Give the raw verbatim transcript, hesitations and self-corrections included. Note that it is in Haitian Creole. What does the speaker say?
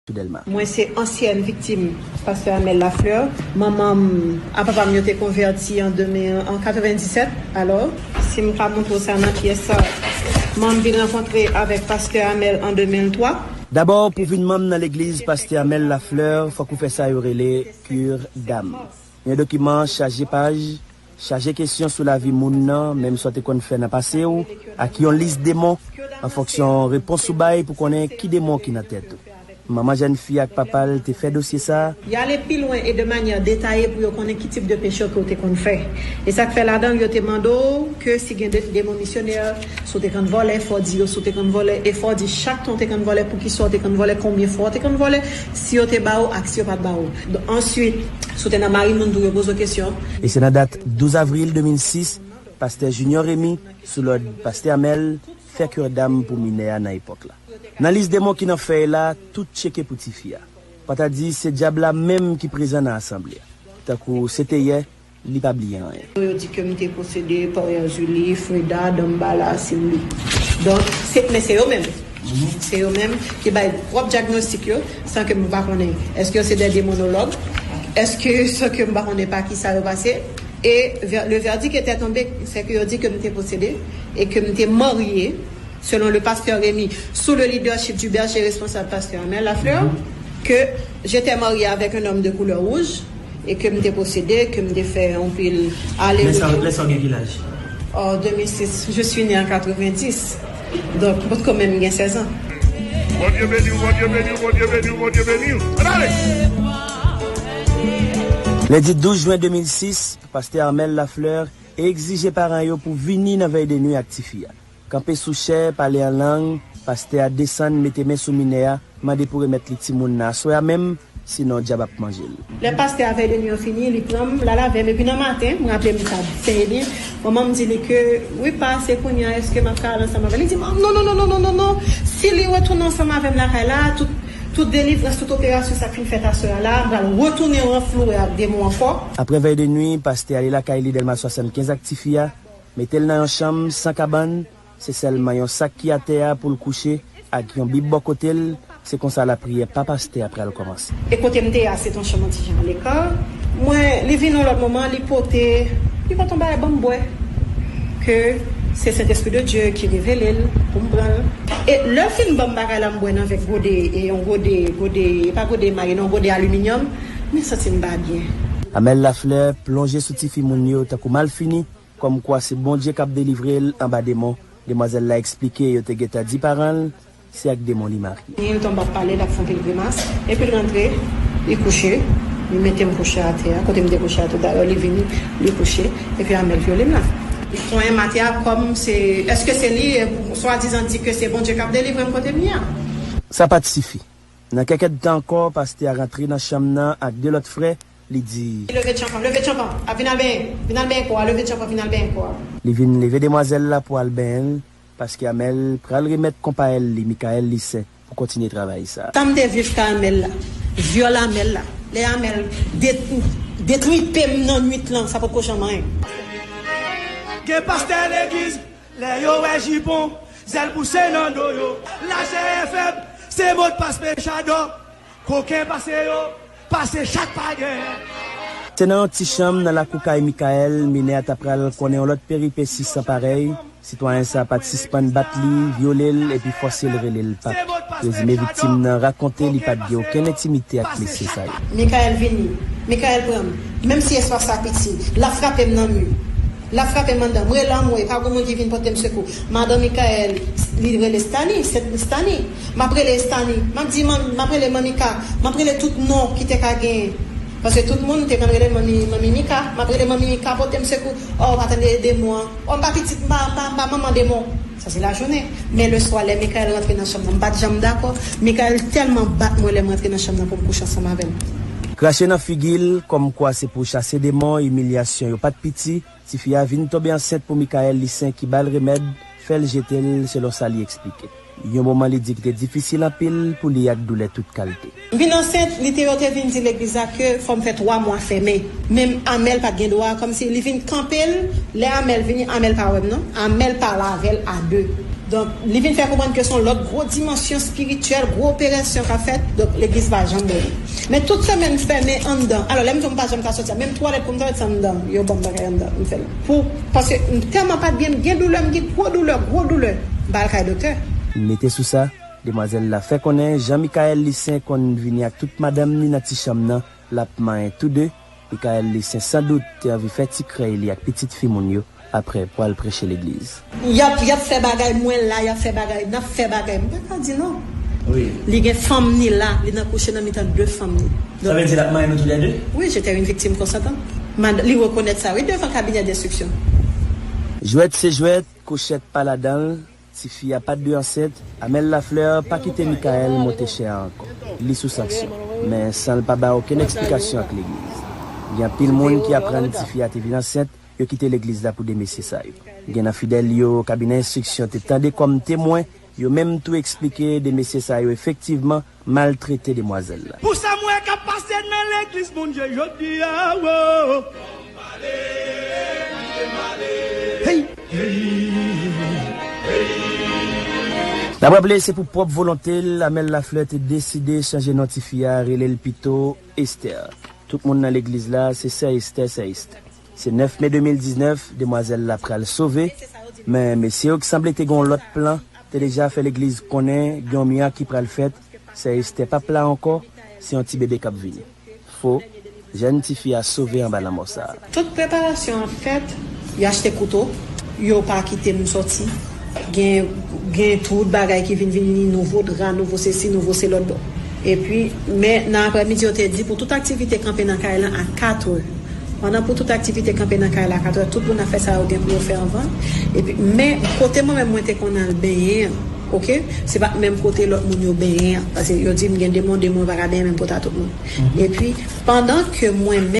sou Dèlma. Mwen se ansyèn viktim pastè Amel Lafleur. Manman m ak papa m yo te konvèti an de mil, an katrevendisèt. Alò, si m ka montre w sa nan pyès sa, mwen m vin rankontre avèk pastè Amel an de mil twa. Dabò, pou vin manm nan legliz pastè Amel Lafleur, fòk ou fè sa yo rele cure d'âme. Yon dokiman chaje paj, chaje kesyon sou lavi moun nan, menm sa w te konn fè nan pase w, ak yon lis demon, an fonksyon repons ou bay pou konnen ki demon ki nan tèt ou. Manman jèn fi ak papa l te fè dosye sa a. Y ale pi lwen e de manyè detaye pou yo konnen ki tip de peche ke w te konn fè. E sa k fè ladan l, yo te mande w ke si gen de, demon misyonè, si w te konn vòlè, fò w di yo si w te konn vòlè, e fò w di chak tan w te konn vòlè, poukisa w te konn vòlè, konbyen fwa w te konn vòlè, si yo te ba w ak si yo pa t ba w. Answit, si w te nan mari moun tou, yo poze w kesyon. E se nan dat douz avril de mil sis, pastè Junior Remy, sou lòd pastè Amel, fè cure d'âme pou minè a nan epòk la. Nan lis demon ki nan fèy la, tout tcheke pou tifi a. Pa ta di se dyab la menm ki prezan nan asanble a. Tankou se te yè, li pa bliye anyen. Yo di ke m te posede pa Erzulie, Freda, Dambala, Sylvie. Donk, se, men se yo menm. Se yo menm ki bay pwòp dyagnostik yo, san ke m pa konnen. Èske yo se de demonològ? Èske, san ke m pa konnen pa ki sa yo pase? E vè-, le verdict était tombé, c'est que yo di ke m te posede e ke m te marye, selon le pasteur Remy, sous le leadership du berger responsable pasteur Amel Lafleur, que j'étais mariée avec un homme de couleur rouge et que m te posede, ke m te fè anpil ale. Lè sa, lè sa w gen ki laj? En deux mille six, je suis née en quatre-vingt-dix. Donc, m potko menm gen sèz an. Bondye beni w, Bondye beni w, Bondye beni w, Bondye beni w. Ann ale! Lendi douz jen de mil sis, pastè Amel Lafleur egzije paran yo pou vini nan vèy de nwi ak tifi a. Kanpe sou chè, pale an lang, pastè a desann, mete men sou minè a, mande pou remèt li timoun nan aswè a menm, sinon dyab ap manje l. Lè pastè a vèy de nwi an fini, li pran m, l al avè m, epi nan maten, m raple m sa seye li, manman m di li ke, wi pa, se kounye a, èske m ap ka al ansanm avè l? Li di m, non, non, non, non, non, non, non, si li retounen ansanm avè m lakay la, tout, tout delivrans, tout operasyon sa k fin fèt aswè a la, m pral retounen ranflouwe ak demon ankò. Apre vèy de nwi, pastè ale lakay li Dèlma swasannkenz ak tifi a, mete l nan yon chanm san kabann, se sèlman yon sak ki atè a pou l kouche ak yon bib bò kote l, se konsa lapriyè pa pastè a pral kòmanse. E kote m te ye a, se t on chanm an ti jan an leka. Mwen, li vin yon lòt moman, li pote, li pote yon bagay ban m bwè. Ke se Sentespri de Dye ki revele l pou m pran l. E lè l fin ban m bagay la, m bwè nan vè gode, e yon gode, gode, e pa gode emaye, non, gode aliminyòm, mwen santi m pa byen. Amel Lafleur plonje sou tifi moun yo tankou malfini, kòmkwa se Bondye k ap delivre l anba demon. Demwazèl la eksplike yo te gentan di paran l se ak demon li marye. Li tonbe ap pale, l ap fè anpil grimas, epi l rantre, li kouche, li mete m kouche atè a, kote m te kouche a tou dayè, li vini, li kouche, epi Amel vyole m la. Li konyen m atè a kòm se, èske se li, swadizan di ke se Bondye k ap delivre m kote m ye a? Sa pa t sifi. Nan kèk èdtan ankò, pastè a rantre nan chanm nan ak de lòt frè, li di. Leve tchanpan, leve tchanpan, ap vin al benyen, vin al benyen kò a, leve tchanpan, vin al benyen kò a. Li vin leve demwazèl la pou al benyen l, paske Amel pral remèt konpayèl li, Michael Lissaint, pou kontinye travay sa. Sa m te viv ka Amel la, vyòl Amel la, lè Amel de-, detripe m nan nwit lan, sa potko janm anyen. Gen pastè legliz, lè yo wè jipon, zèl pouse nan do yo. Lachè fèb, se modpas pechadò. Koken pase yo, pase chak pa gen. Se nan yon ti chanm nan lakou kay Michael, minè a ta pral konnen yon lòt peripesi san parèy. Sitwayen sa a pa t sispann bat li, vyole l, epi fòse l rele l pap. Prezime viktim nan rakonte li pa t gen okenn entimite ak mesye sa yo. Michael vini, Michael pran m, menm si espas la piti, l ap frape m nan mi. L ap frape m anndan. M rele anmwe, pa gen moun ki vin pote m sekou. Madan Michael, li rele Stani, se Stani. M ap rele Stani. M ap di, man-, m ap rele Manmi Ka. M ap rele tout non ki te ka genyen. Paske tout moun te konn rele Manmi, Manmi Mika. M ap rele Manmi Mika, pote m sekou. O, w pa tande demon an. O, m pa pitit, m pa, m pa, m pa manman demon. Sa se lajounen. Men leswa, lè Michael rantre nan chanm nan, m pa t janm dakò. Michael tèlman bat mwen lè m rantre nan chanm nan pou m kouche ansanm avè l. Krache nan figi l, kòmkwa se pou chase demon, imilyasyon yo pa t piti. Tifi a vin tonbe ansent pou Michael Lissaint ki ba l remèd, fè l jete l, selon sa li eksplike. Yon moman li di ki te difisil anpil pou li ak doulè tout kalte. M vin ansent, li te, yo te vin di legliz la ke fò m fè twa mwa fèmen. Men Amel pa t gen dwa, kòmsi li vin kanpe l, lè Amel vini, Amel pa wè m non, Amel pale avè l a de. Donk, li vin fè konprann ke se yon lòt gwo dimansyon espirityèl, gwo operasyon k ap fèt. Donk, legliz pa janm ouvri. Men tout semèn fèmen anndan. Alò, lè m di w m pa janm ka soti a, menm twalèt pou m twalèt se anndan. Yo ban m bagay anndan, m fè l. Pou, paske m tèlman pa t byen, m gen doulè, m gen gwo doulè, gwo doulè. M pa al kay doktè. Mete sou sa, demwazèl la fè konnen jan Michaël Lucien konn vini ak tout madanm ni nan ti chanm nan, l ap manyen tou de. Michaël Lucien sandout te anvi fè ti krèy li ak pitit fi moun yo, apre pou al preche legliz. Y ap, y ap fè bagay, mwen la, y ap fè bagay, n ap fè bagay. M pa ka di non. Wi. Li gen fanm ni la, li nan kouche nan mitan de fanm ni. Sa vle di l ap manyen nou toulède? Wi, j'étais une victime consentante. Mad-, li rekonèt sa, wi, devan kabinè denstriksyon. Jwèt se jwèt, kouchèt pa ladan l, tifi a pa t dwe ansent, Amel Lafleur pa kite Michaël monte chè a ankò. Li sou sanksyon, men san l pa bay okenn eksplikasyon ak legliz. Gen anpil moun ki aprann tifi a te vin ansent, yo kite legliz la pou de mesye sa yo. Gen nan fidèl yo, kabinè enstriksyon te tande kòm temwen, yo menm tou eksplike de mesye sa yo efektivman maltrete demwazèl la. Pou sa m wè k ap pase nan legliz Bondye jodi a, wo. Hey! N ap raple, se pou pwòp volonte l, Amel Lafleur te deside chanje non tifi a, rele l pito Esther. Tout moun nan legliz la, se sè Esther, sè Esther. Se nèf me de mil diznèf, demwazèl la pral sove, men mesye yo ki sanble te gen yon lòt plan, te deja fè legliz konnen gen yon mirak ki pral fèt, sè Esther p ap la ankò, se yon ti bebe k ap vini. Fo, jèn tifi a sove anba lanmò sa a. Tout preparasyon an fèt, y achte kouto, yo pa kite m sòti. Gen, gen tout bagay ki vin vini, nouvo dra, nouvo sesi, nouvo se lòt bò. Epi, men nan aprèmidi, yo te di pou tout aktivite kanpe nan kay lan a katrè. Pandan pou tout aktivite kanpe nan kay la a katrè, tout moun ap fè sa yo gen pou yo fè anvan. Epi, men kote mwen menm mwen te konn al benyen an, oke? Se pa menm kote lòt moun yo benyen an. Paske yo di m gen demon, demon pa ka benyen menm kote a tout moun. Epi, pandan ke mwen menm,